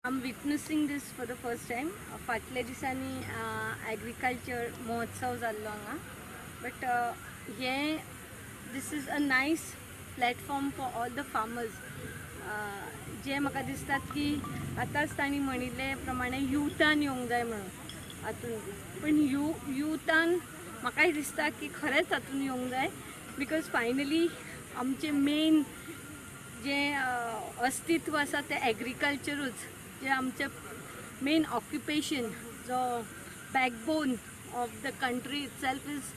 I'm witnessing this for the first time. फाटल्या दिसांनी agriculture महोत्सव जाल्लो हांगा, बट हें this is a nice platform for all the farmers. जे म्हाका दिसतात की आतांच तांणी म्हणिल्ले प्रमाणे युथान येवंक जाय म्हणून हातून, पण युथान म्हाकाय दिसता की खरेंच हातून येवंक जाय, because finally आमचें मेन जें अस्तित्व आसा तें एग्रीकल्चरूच, जें आमचें मेन ऑक्युपेशन, जो backbone of the country itself is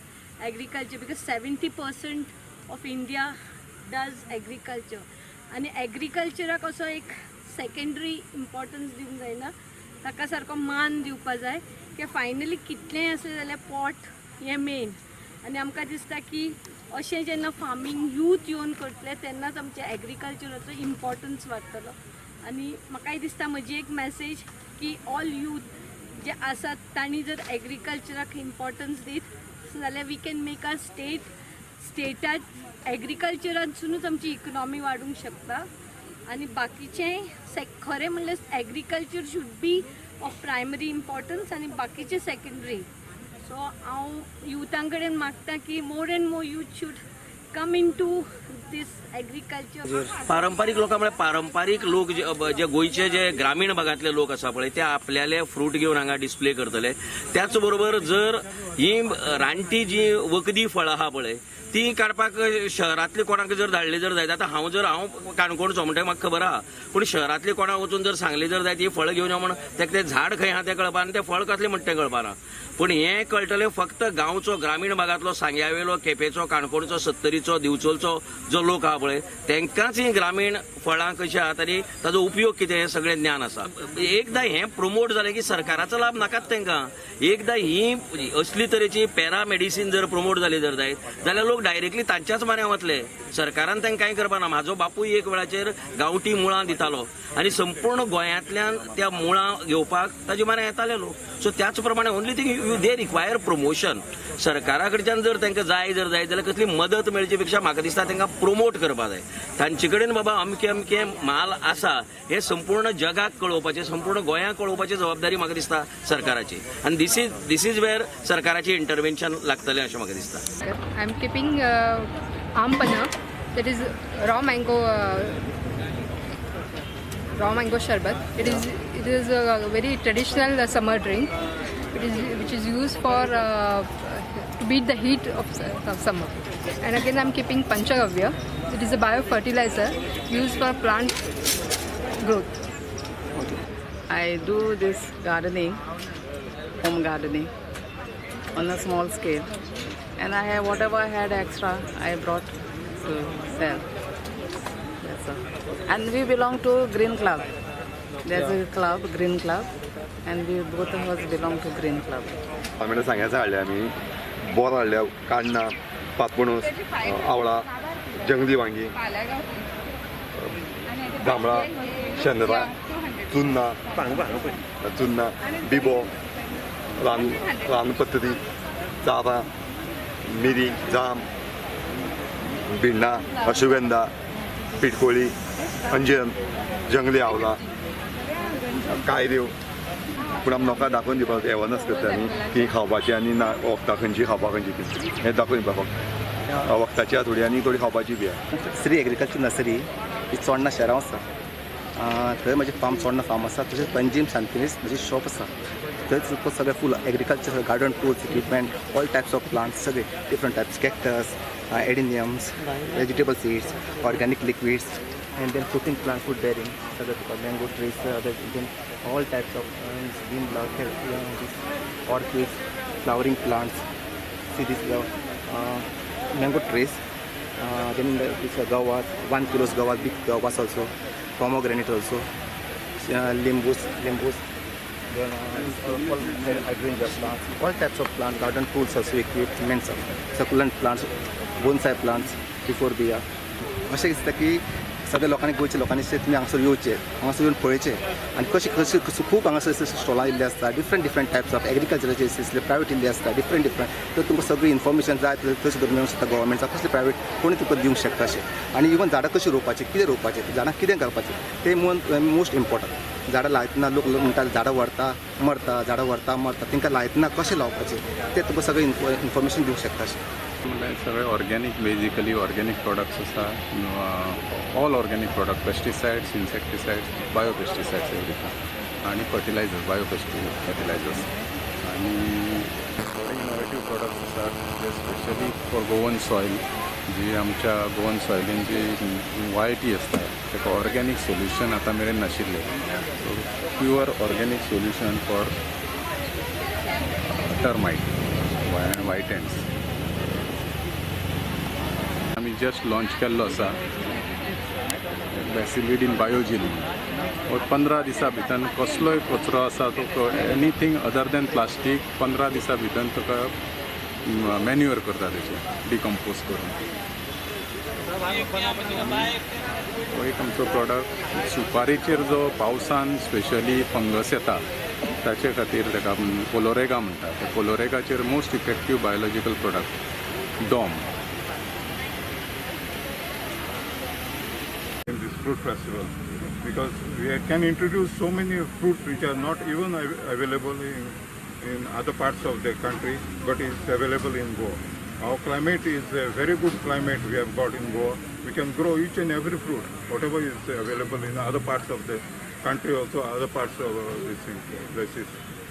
agriculture, because 70% of India does agriculture. आनी एग्रीकल्चराक असो एक सेकेंडरी इम्पॉर्टन्स दिवंक जायना, ताका सारको मान दिवपा जाय की फायनली कितलेंय आसलें जाल्यार पोट हें मेन. आनी आमकां दिसता की अशें जेन्ना फार्मींग यूथ येवन करतले तेन्नाच आमच्या एग्रीकल्चराचो इम्पॉर्टन्स वाडटलो. आनी म्हाकाय दिसता म्हजी एक मॅसेज की ऑल यूथ जे आसात तांणी जर एग्रीकल्चराक इम्पॉर्टन्स दीत जाल्यार we can make our state, स्टेटात एग्रीकल्चरांतसुनूच आमची इकनॉमी वाडूंक शकता. आनी बाकीचें खरें म्हणल्यार agriculture should be of primary importance आनी बाकीचें सेकेंडरी. सो हांव युथां कडेन मागता की more and more youth should come into this agriculture. पारंपारीक लोकां म्हळ्यार पारंपारीक लोक जे गोंयचे जे ग्रामीण भागांतले लोक आसा पळय ते आपल्याले फ्रूट घेवन हांगा डिस्प्ले करतले. त्याच बरोबर जर ही रानटी जी वखदी फळां आहा पळय ती काडपाक शहरांतले कोणाक जर धाडले जर जायत, आतां हांव काणकोणचो म्हणटा म्हाका खबर आहा, पूण शहरांतले कोणाक वचून जर सांगले जर जायत ही फळां घेवन यो म्हण तेका तें झाड खंय आहा तें कळपा आनी तें फळ कसलें म्हणटा तें कळपाना. पूण हें कळटलें फक्त गांवचो ग्रामीण भागांतलो सांग्यावेलो, केपेंचो, काणकोणचो, सत्तरीचो, दिवचलचो जो लोक आहा पळय तेंकांच ही ग्रामीण फळां कशीं आहात आनी ताजो उपयोग कितें हें सगळें ज्ञान आसा. एकदां हें प्रोमोट जालें की सरकाराचो लाभ नाकाच तेंकां. एकदां ही असली तरेची पॅरामेडिसीन जर प्रोमोट जाली जर जायत जाल्यार लोक डायरेक्टली तांच्याच माऱ्यां वतले, सरकारान तांकां कांय करपा ना. म्हाजो बापूय एक वेळाचेर गांवठी मुळां दितालो आनी संपूर्ण गोंयांतल्यान त्या मुळां घेवपाक ताजे माऱ्यां येताले लोक. सो त्याच प्रमाणे only thing they require promotion. सरकारा कडच्यान जर तांकां जाय जर जायत जाल्यार कसली मदत मेळचे पेक्षा म्हाका दिसता तांकां प्रोमोट करपा जाय. तांचे कडेन बाबा अमके अमके माल आसा हे संपूर्ण जगाक कळोवपाचें, संपूर्ण गोंयाक कळोवपाची जबाबदारी म्हाका दिसता सरकाराची. आनी this is where सरकाराची इंटरवेन्शन लागतलें अशें म्हाका दिसता. I am keeping aam panna, that is raw mango sharbat. It is a very traditional summer drink. It is which is used for to beat the heat of summer. And again, I am keeping panchagavya. It is a biofertilizer used for plant growth. I do this gardening, home gardening, on a small scale. And I have whatever I had extra, I brought to sell. That's all. And we belong to Green Club. There's a club, Green Club, and we both of us belong to Green Club. आमी सांग्याचे हाडले, आमी बोर हाडल्या, काण्णां, पातपणस, आवळा, जंगली वांगी, जांबळां, शेंदरां, चुन्नां, चुन्नां, बिबो, रान रान पत्तरी, चारां, मिरी, जाम, भिंडां, अश्वगंधा, पिटकोळी, अंजन, जंगली आवला, कायऱ्यो. पूण आमी लोकांक दाखोवन दिवपाक एवरनस करता आमी की खावपाची आनी ना वखदां खंयची खावपाक खंयची ती हें दाखोवन दिवपाक फक्त वखदाची आहा थोडी आनी थोडी खावपाची बी आहा. श्री एग्रीकल्चर नर्सरी ही चोडणा शहरां आसा. थंय म्हजें फार्म, चोडणा फार्म आसा. तशेंच पंजीम सांतिनेज म्हजें शॉप आसा. थंय तुका सगळें full agriculture garden tools, equipment, all types of plants, सगळे different types, cactus, adeniums, vegetable seeds, organic liquids and then fruiting plant, fruit bearing सगळें तुका mango trees, then all types of green orchids, flowering plants. See this mango trees, then this guavas, 1 kilos guavas, big guavas also, pomegranate also, limbus, then all hydrangea plants, all types of plants, garden tools also, equipments, succulent plants, bonsai plants, euphorbia. अशें दिसता की सगळ्या लोकांनी, गोंयच्या लोकांनी तुमी हांगासर येवचें, हांगासर येवन पळयचें आनी कशें कशें खूब हांगासर स्टॉलां येयल्ली आसता, डिफरंट डिफरंट टायप्स ऑफ एग्रीकल्चराचे आसले, प्रायवेट येयल्ली आसता डिफरंट डिफरंट. तर तुमकां सगळी इन्फॉर्मेशन जाय तशें धरून मेळूंक शकता. गव्हर्मेंटाक कसलें प्रायवेट कोणी तुका दिवंक शकता अशें. आनी इवन झाडां कशीं रोवपाचीं, कितें रोवपाचें, झाडां कितें करपाचें तें मोस्ट इम्पॉर्टंट. झाडां लायतना लोक म्हणटा झाडां व्हरता मरता, झाडां व्हरता मरता, तांकां लायतना कशें लावपाचें तें तुका सगळें इन्फॉर्मेशन दिवंक शकता. अशें म्हणल्यार सगळे ऑर्गेनीक, बेजिकली ऑर्गेनीक प्रोडक्ट्स आसा. All organic product, pesticides, insecticides, bio pesticides everything, आनी फर्टिलायजर्स, बायो फर्टिलायजर्स आनी थोडे इनोवेटीव प्रोडक्ट्स आसात जे स्पेशली फॉर गोवन सॉयल, जी आमच्या गोवन सॉयलीन जी वायटी आसता ताका ऑर्गेनीक सोल्युशन आतां मेरेन नाशिल्लें. So pure organic solution for termite, white ants आमी जस्ट लॉन्च केल्लो आसा, बेसिलिडीन बायोजील. 15 दिसां भितर कसलोय कचरो आसा तो, एनीथींग अदर दॅन प्लास्टीक, 15 दिसां भितर तुका मॅन्युअर करता तेचें डिकम्पोज करून. हो एक आमचो प्रोडक्ट. सुपारीचेर जो पावसान स्पेशली फंगस येता ताचे खातीर ताका कोलोरेगा म्हणटा. त्या कोलोरेगाचेर most effective biological product Dom. In this fruit festival, because we can introduce so many fruits which are not even available in other parts of the country, but is available in Goa. Our climate is a very good climate we have got in Goa. We can grow each and every fruit, whatever is available in other parts of the country also, other parts of these places,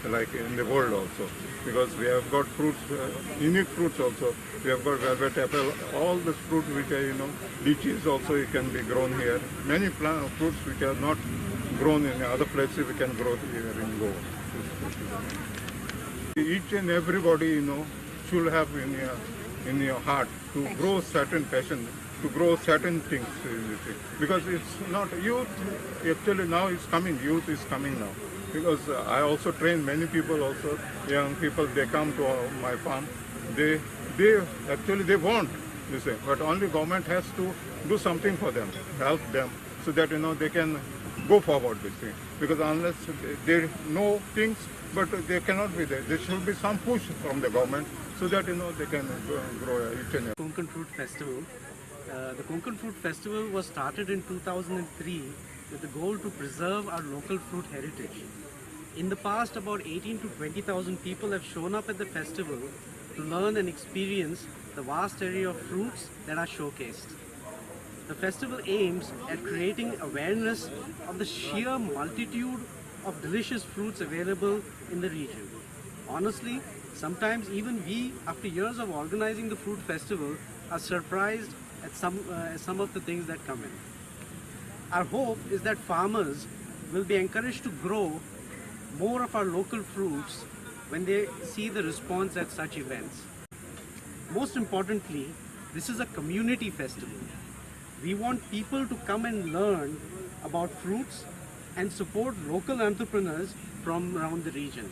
like in the world also. Because we have got fruits, unique fruits also. We have got velvet apple, all the fruit which are, you know, lychees also you can be grown here. Many fruits which are not grown in other places we can grow here in Goa. Each and everybody, you know, should have in your heart to grow certain passion, to grow certain things, because it's not youth actually now is coming, youth is coming now. Because I also train many people also, young people, they come to my farm, they actually they want this thing, but only government has to do something for them, help them, so that, you know, they can go forward this thing. Because unless they know things, but they cannot be there. There should be some push from the government so that, you know, they can grow each and every. Konkan Fruit Festival. The Konkan Fruit Festival was started in 2003 with the goal to preserve our local fruit heritage. In the past, about 18 to 20,000 people have shown up at the festival to learn and experience the vast array of fruits that are showcased. The festival aims at creating awareness of the sheer multitude of delicious fruits available in the region. Honestly, sometimes even we, after years of organizing the fruit festival, are surprised at some of the things that come in. Our hope is that farmers will be encouraged to grow more of our local fruits when they see the response at such events. Most importantly, this is a community festival. We want people to come and learn about fruits and support local entrepreneurs from around the region.